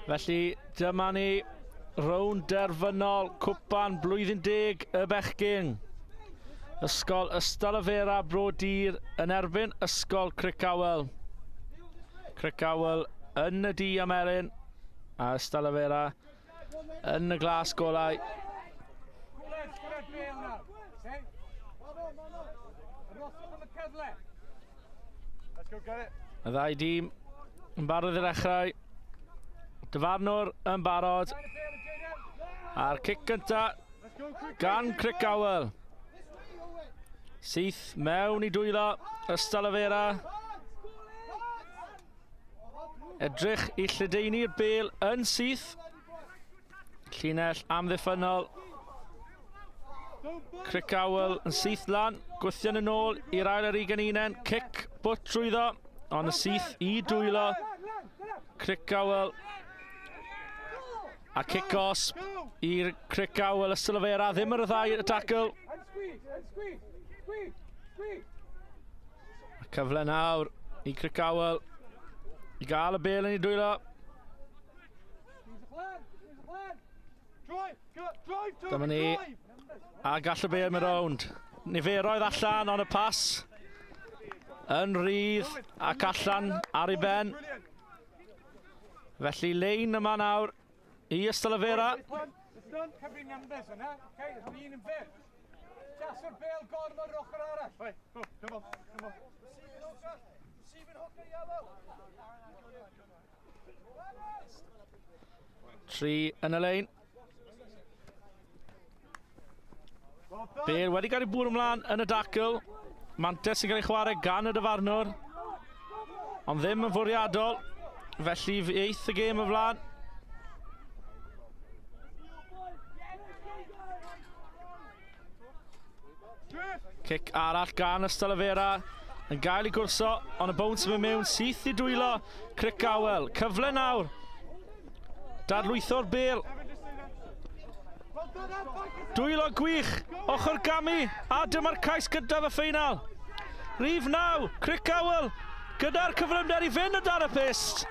Felly dyma ni rownd derfynol cwpan blwyddyn deg y bechgyn. Ysgol Ystalyfera Bro Dur yn erbyn Ysgol Cricawel. Cricawel yn y du a melyn a Ystalyfera yn y glas golau. Y ddau dîm yn barod i ddechrau. Dyfarnwr yn barod. A'r cic gynta gan Cricawel. Syth mewn i dwylo Ystalyfera. Edrych i lledaenu'r bel yn syth. Llinell amddiffynnol. Cricawel yn syth lan. Gwthion yn ôl i'r ail ar ugen unen. Cic bwt trwyddo, ond y syth i dwylo. Cricawel. A cic os i'r Cricawel y Sylfera. Ddim yr ddau y dacl. A cyfle nawr i Cricawel i gael y bel yn ei dwylo. Dyma ni. A gall y bel mynd rownd. Niferoedd allan ond y pas yn rhydd ac allan ar ei ben. Felly lein yma nawr i Ystalyfera. Tri yn y lein. Bale wedi cael ei bwrw ymlaen yn y dacl. Mantes sy'n cael ei chwarae gan y dyfarnwr. Ond ddim yn fwriadol. Felly fe eith y gêm y flaen. Cic arall gan Ystalyfera yn gael ei gwrso, ond y bowns yn mynd mewn syth i dwylo Cricawel. Cyfle nawr. Dadlwytho'r bel. Dwylo gwych, ochr gamu, a dyma'r cais gyntaf y ffeinal. Rhif 9, Cricawel, gyda'r cyflymder i fynd o dan y pyst.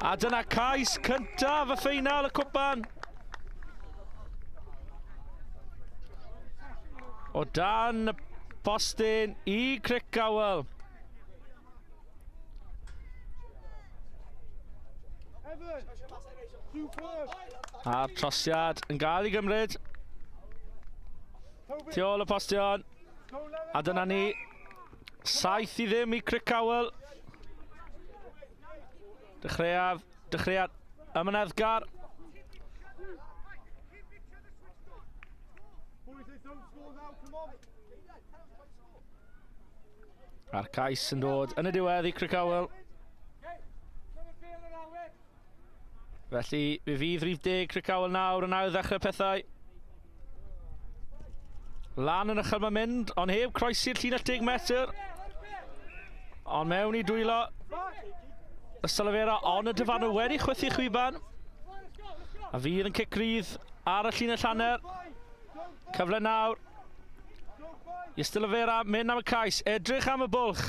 A dyna cais cyntaf y ffeinal y cwpan. O dan y postyn i Cricawel. A'r trosiad yn gael ei gymryd. Tu ôl y postion. A dyna ni. 7-0 i Cricawel. Dechreuaf, dechreuad ymyneddgar. A'r cais yn dod yn y diwedd i Cricawel. Felly, fe fydd rhif deg Cricawel nawr yn ail ddechrau pethau. Lan yn uchel mae'n mynd, ond heb croesi'r llinell 10 metr. Ond mewn i dwylo y Salavera, ond y dyfarnwr wedi chwythu chwiban. A fydd yn cic rydd ar y llinell hanner. Cyfle nawr. I Ystalyfera mynd am y cais, edrych am y bwlch.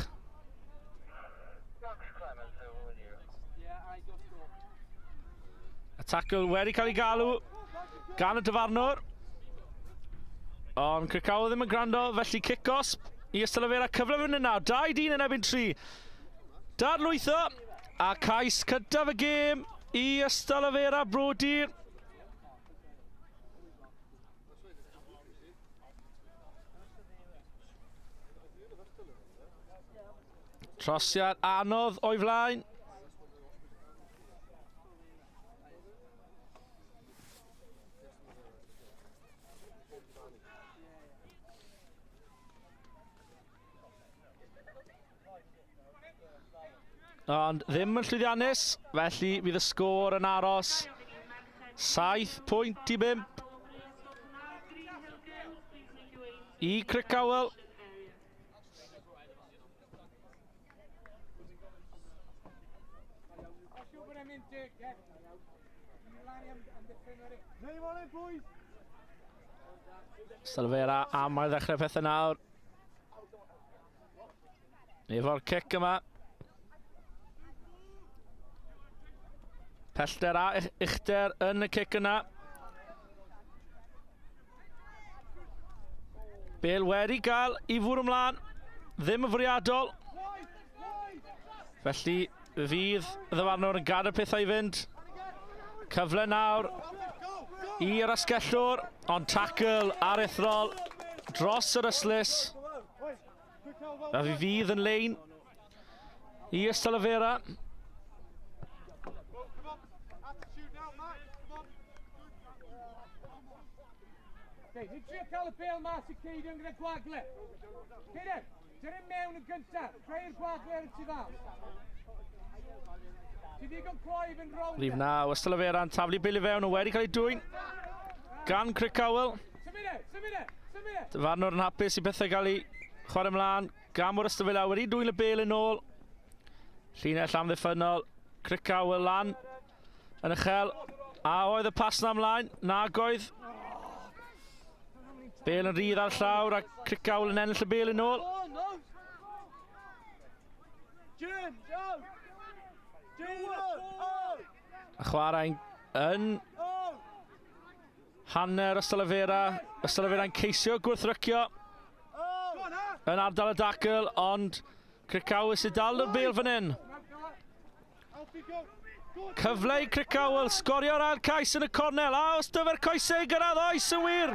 Y tackle wedi cael ei galw gan y dyfarnwr. Ond Cricawel ddim yn gwrando, felly cic-osb i Ystalyfera. Cyfle fynd yna, 2 dyn yn ebyn 3. Dadlwytho, a cais cyntaf y gêm i Ystalyfera Brodyr. Trosiad anodd o'i flaen. Ond ddim yn llwyddiannus, felly fydd y sgôr yn aros 7 pwynt i 5 i Cricawel. Silvera am ail ddechrau pethau nawr. Efo'r cic yma. Pellter a uchder yn y cic yna. Bale wedi gael i fwrw ymlaen. Ddim yn fwriadol. Felly fydd y ddyfarnwr yn gadael pethau i fynd. Cyfle nawr i'r asgellwr, ond tackle aruthrol dros yr ystlys. A fi fydd yn lein i Ystalyfera. Okay, ni'n trio cael y bel mas i Ceidion gyda gwagle. Ceidion, dyrru mewn yn gyntaf, creu'r gwagle ar y tu fas. Ti ddigon cloi i fynd rownd. Rhif 9, Ystalyfera'n taflu bil i fewn, wedi cael ei dwyn gan Crickhowell. Symud e, symud e, symud e. Dyfarnwr yn hapus i pethau gael ei chwarae ymlaen. Gan bod Ystalyfera wedi dwyn y bel yn ôl. Llinell amddiffynnol. Crickhowell lan yn uchel. A oedd y pas na ymlaen? Nag oedd. Bel yn rhydd ar llawr a Crickhowell yn ennill y bel yn ôl. A chwarae'n yn hanner Ystalyfera. Ystalyfera'n ceisio gwrthrycio yn ardal y dacl, ond Crickhowell sydd dal y bel fan hyn. Cyfle i Crickhowell sgorio'r ail cais yn y cornel. A os dyfer coesau i gyrraedd, oes yn wir!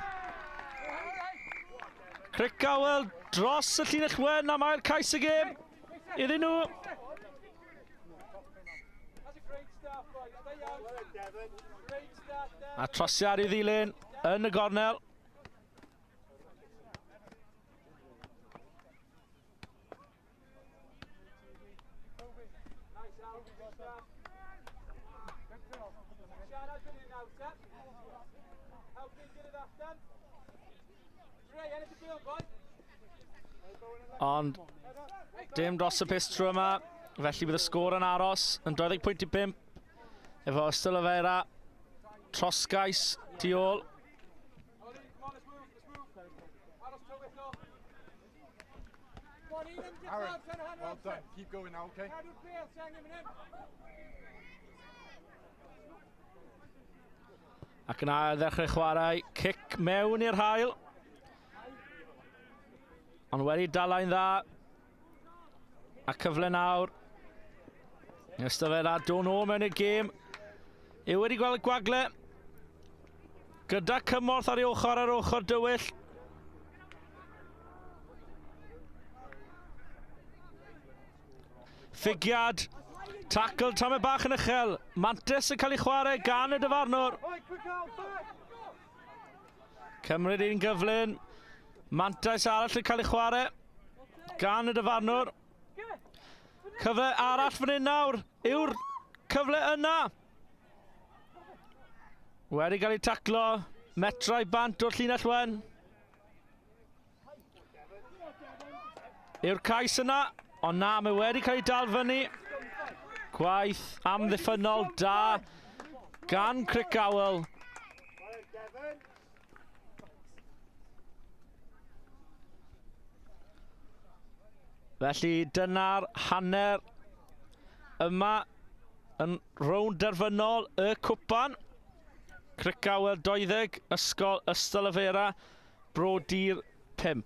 Crickhowell dros y llinell wen am ail cais y gêm iddyn nhw. A trosiad i ddilyn yn y gornel. Ond dim dros y pist trwy yma, felly bydd y sgôr yn aros yn 20.5 efo Ystalyfera trosgais tu ôl. Aaron, well done. Keep going now, okay? Ac yna ddechrau chwarae, cic mewn i'r hael. Ond wedi dalain dda. A cyfle nawr. Ystalyfera dod nôl mewn i'r gêm. Yw wedi gweld y gwagle. Gyda cymorth ar ei ochr ar ochr dywyll. Ffigiad. Tackle tamed bach yn uchel. Mantes yn cael ei chwarae gan y dyfarnwr. Cymryd un gyflym. Mantais arall yn cael ei chwarae gan y dyfarnwr. Cyfle arall fan hyn nawr yw'r cyfle yna. Wedi cael ei taclo metrau bant o'r llinell wen. Yw'r cais yna, ond na, mae wedi cael ei dal fyny. Gwaith amddiffynnol da gan Crickhowell. Felly dyna'r hanner yma yn rownd derfynol y cwpan. Crickhowell 20, Ysgol Ystalyfera, Bro Dir 5.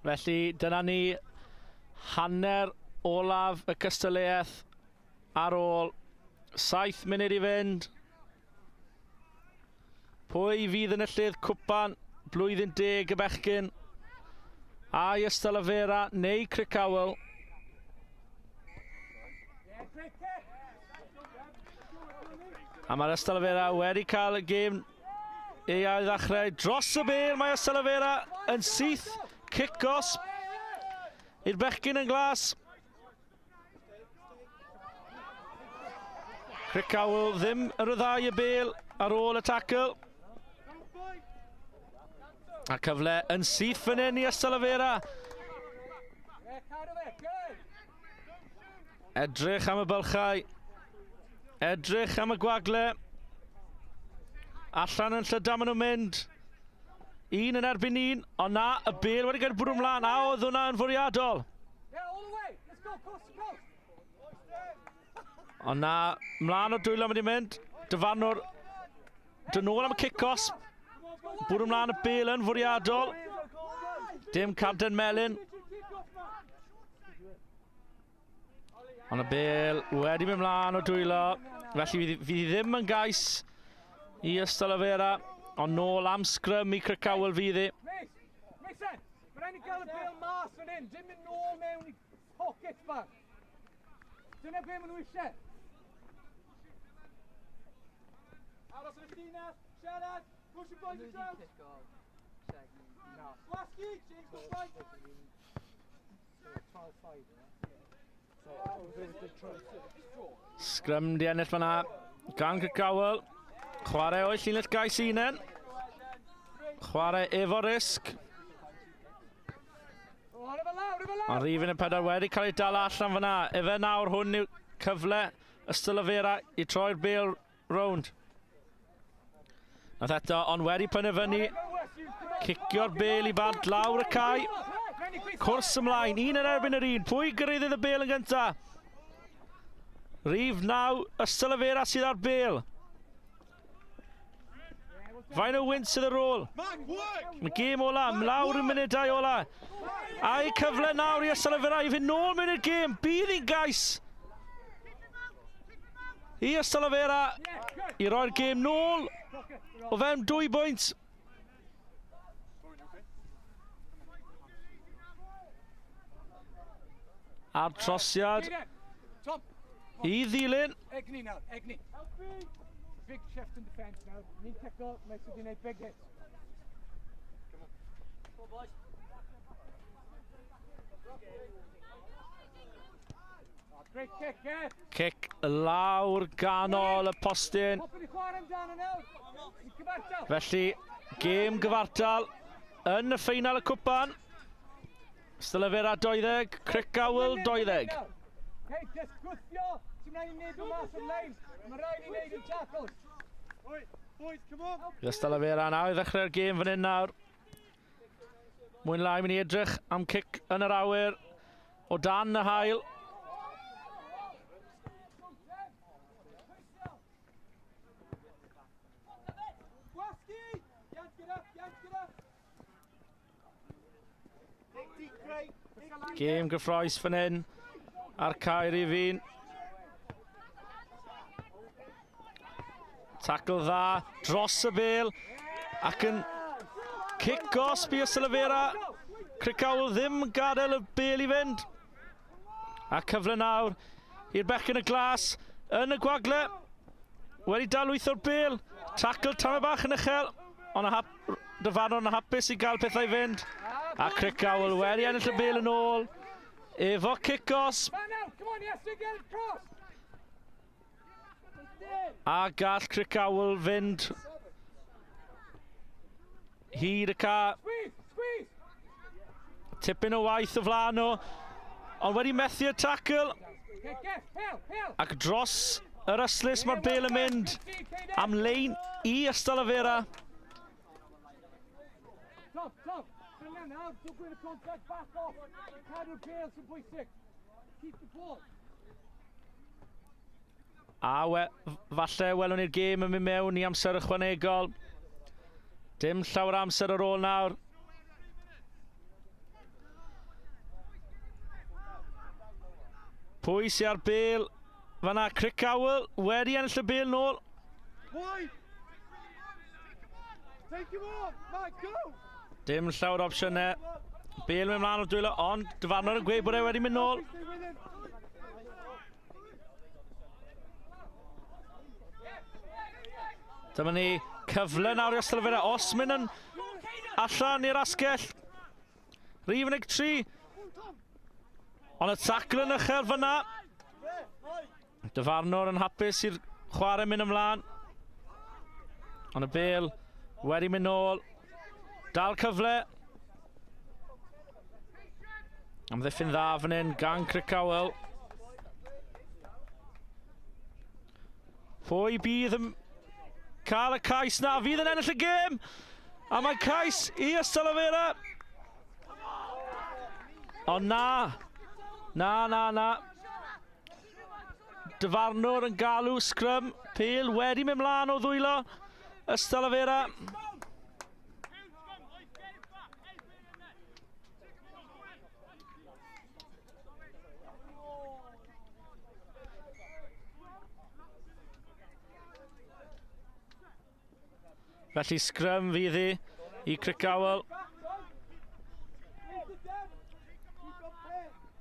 Felly dyna ni hanner olaf y cystadleuaeth ar ôl 7 munud i fynd. Pwy fydd yn enillydd cwpan blwyddyn deg y bechgyn? Ai Ystalyfera neu Crickhowell? A mae'r Ystalyfera wedi cael y gêm ei ail ddechrau dros y bel. Mae Ystalyfera yn syth cic-os i'r bechgyn yn glas. Crickhowell ddim yn rhyddhau y bel ar ôl y tackle. A cyfle yn syth fan hyn i Ystalyfera. Edrych am y bylchau. Edrych am y gwagle. Allan yn llydan maen nhw'n mynd. Un yn erbyn un, ond na, y bel wedi cael bwrw mlaen, a oedd hwnna yn fwriadol. Ond na, mlaen o'r dwylo wedi mynd. Dyfarnwr, dyn nôl am y cic-os. Bwrw mlaen y bel yn fwriadol. Dim carden melyn. Ond y bel wedi mynd mlaen o dwylo. Felly fydd, fydd hi ddim yn gais i Ystalyfera. Ond nôl am sgrym i Crickhowell fydd hi. Mason, mae rhaid ni gael y bel mas fan hyn, dim mynd nôl mewn i pocket bach. Dyna be maen nhw eisiau. Aros yn y llinell, siarad, push the boys out. Gwasgu, James, go right. Sgrym di ennill fanna gan Crickhowell. Chwarae o'i llinell gais unen. Chwarae efo risg. Ond rhifyn y pedwar wedi cael ei dal allan fyna. Efe nawr hwn yw cyfle Ystalyfera i troi'r bêl rownd. Nath eto, ond wedi penderfynu cicio'r bêl i bant lawr y cae. Cwrs ymlaen, un yn erbyn yr un. Pwy gyrraeddodd y bêl yn gynta? Rhif 9, Ystalyfera sydd ar bêl. Fain o wynt sydd ar ôl. Mae gêm ola, mlawr y munudau ola. A'i cyfle nawr i Ystalyfera i fynd nôl mewn i'r gêm. Bydd hi'n gais i Ystalyfera i roi'r gêm nôl o fewn dwy bwynt. A'r trosiad i ddilyn. Egni nawr, egni. Big shift in defence nawr. Ni'n cico, mae sydd wedi gwneud big hit. Come on, boys. Great kick, yeah. Cic lawr ganol y postyn. Felly, gêm gyfartal yn y ffeinal y cwpan. Ystalyfera 20, Crickhowell 20. Hey, just gwthio! Ti'n rhaid i wneud o mas o'r lein. Mae rhaid i wneud yn tackles. Boys, come on! Ystalyfera nawr i ddechrau'r gêm fan hyn nawr. Mwyn lai mynd i edrych am cic yn yr awyr o dan y haul. Gwasgu! Jant, get up, Jant, get up! Gêm gyffroes fan hyn a'r cair i fi'n. Tackle dda dros y bel ac yn cic gosb i Ystalyfera. Crickhowell ddim yn gadael y bel i fynd. A cyfle nawr i'r bechgyn y glas yn y gwagle. Wedi dal lwytho'r bel. Tackle tamed bach yn uchel, ond y hap, dyfarnwr yn hapus i gael pethau i fynd. A Crickhowell wedi ennill y bel yn ôl. Efo cic-os. A gall Crickhowell fynd hyd y ca. Tipyn o waith o flaen nhw, ond wedi methu y tackle. Ac dros yr ystlys mae'r bel yn mynd am lein i Ystalyfera. Tom, Tom, dyna nawr, don't go in the contact, back off. Cadw'r bel sy'n bwysig. Keep the ball. A we, falle welwn ni'r gêm yn mynd mewn i amser ychwanegol. Dim llawer amser ar ôl nawr. Pwy sy'n ar bel? Fanna Crickhowell wedi ennill y bel nôl. Dim llawer o opsiynau. Bel mynd mlaen o'r dwylo, ond dyfarnwr yn gweud bod e wedi mynd nôl. Dyma ni cyfle nawr i Ystalyfera. Os mynd yn allan i'r asgell. Rhif 13. Ond y tacl yn uchel fyna. Dyfarnwr yn hapus i'r chwarae mynd ymlaen. Ond y bel wedi mynd nôl. Dal cyfle. Amddiffyn dda fan hyn gan Crickhowell. Pwy bydd yn cael y cais na? Fydd yn ennill y gêm! A mae cais i Ystalyfera. Ond na. Na, na, na. Dyfarnwr yn galw sgrym. Pêl wedi mynd mlaen o ddwylo Ystalyfera. Felly sgrym fydd hi i Crickhowell.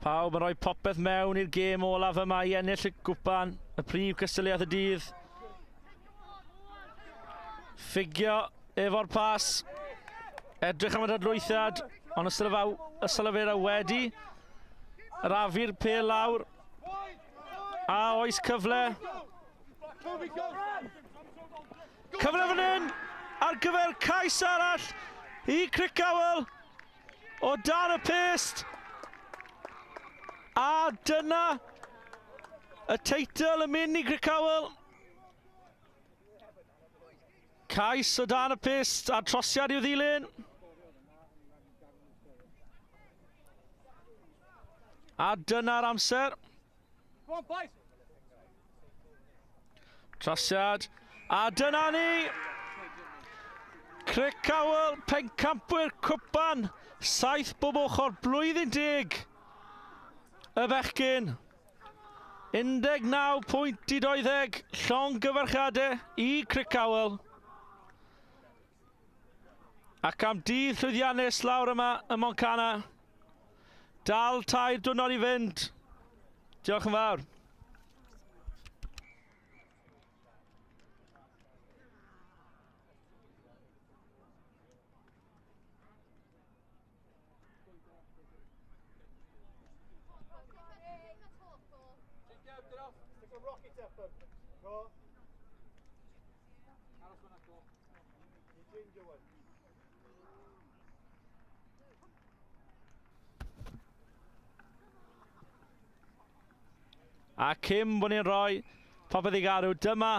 Pawb yn rhoi popeth mewn i'r gêm olaf yma i ennill y gwpan, y prif gystadleuaeth y dydd. Ffugio efo'r pas. Edrych am y dadlwythiad, ond y Ystalyfera wedi rafu'r pel lawr. A oes cyfle. Cyfle fan hyn ar gyfer cais arall i Crickhowell o dan y pest. A dyna y teitl yn mynd i Crickhowell. Cais o dan y pyst a trosiad i'w ddilyn. A dyna'r amser. Trosiad. A dyna ni! Crickhowell, pencampwyr cwpan, saith bob ochr, blwyddyn deg. Y bechgyn. 19 pwynt i 20, llongyfarchiadau i Crickhowell. Ac am dydd llwyddiannus lawr yma ym Montcana. Dal tair diwrnod i fynd. Diolch yn fawr. A cyn bod ni'n rhoi popeth i gadw, dyma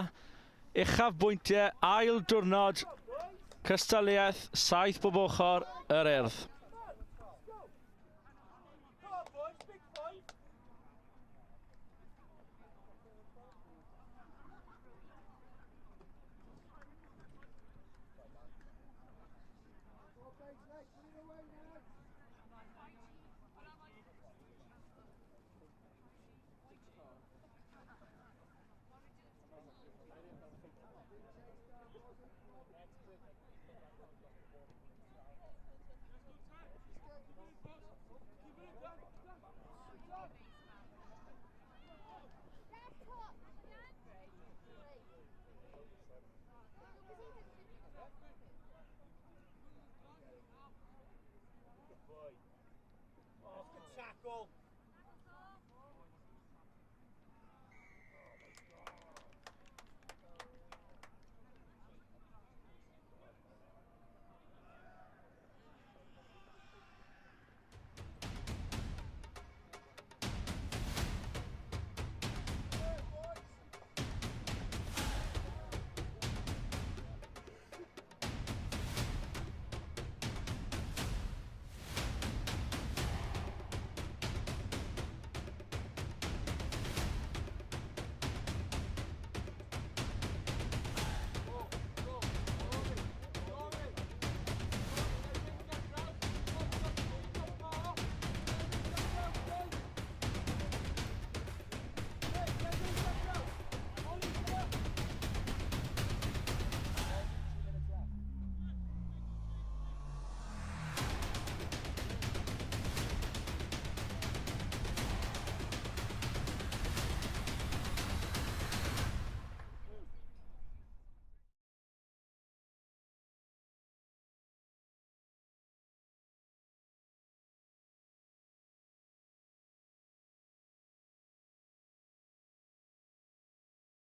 uchaf bwyntiau ail diwrnod cystadleuaeth saith bob ochr yr Urdd. Tackle.